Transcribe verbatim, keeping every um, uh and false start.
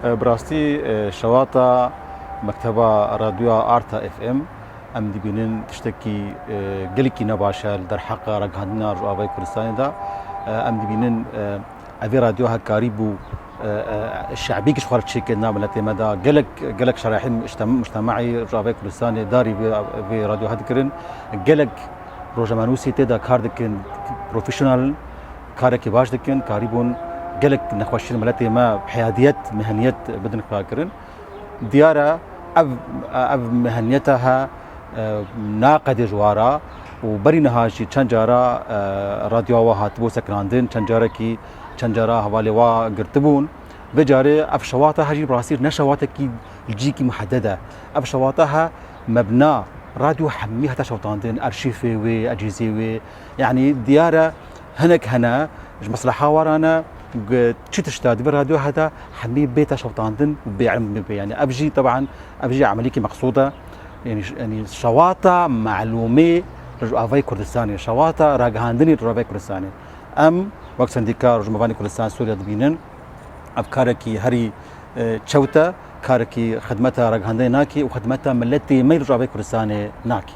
Bi rastî, e, şewata Mekteba Radyoya Arta F M, em dibînin tiştekî, e, gelekî nebaş e li derheqa ragihandina Rojavayê Kurdistanê de. E, em dibînin, e, evê radyo hekarî bû, e, e, şebî giş xwe çêkirina miletê me de. Gelek, gelek şerahî mujtem-, mujtema'î Rojavayê Kurdistanê darî vê, vê radyo hedikirin. Gelek rojnamenûsî tê de kar dikin, profesyonel, karekî baş dikin, karîbûn gelek nexweşiyên miletê me heyadiyet, meheniyet bidin xwekirin. Diyar e, ev, ev meheniyeta he, e, naqedê ji wara û berî niha jî çend cara, e, radyoya wa hatibû sekinandin, çend carekî, çend cara hevalê wa girtibûn. Vê carê ev şewata he jî bi rastî ne şewatekî li cîkî muheded e. Ev şewata he mebna radyo hemî heta şewtandin, arşîfê wê, ecîzê wê. Yanî diyar e, hinek hene ji mesleha waran e, g-, çi tişta di vê radyo heta hemî bête şewtandin û bêilm bibe. Yanî ev jî teban, ev jî emelîkî meqsûd e. Yanî ş-, yanî şewata melûmê Rojavayê Kurdistanê, şewata ragihandinê Rojavayê Kurdistanê. Em wek Sendîka Rojnamevanê Kurdistan Sûriye dibînin, ev karekî herî, e, çewt e, karekî xidmeta ragihandinê nake û xidmeta miletê me yê Rojavayê Kurdistanê nake.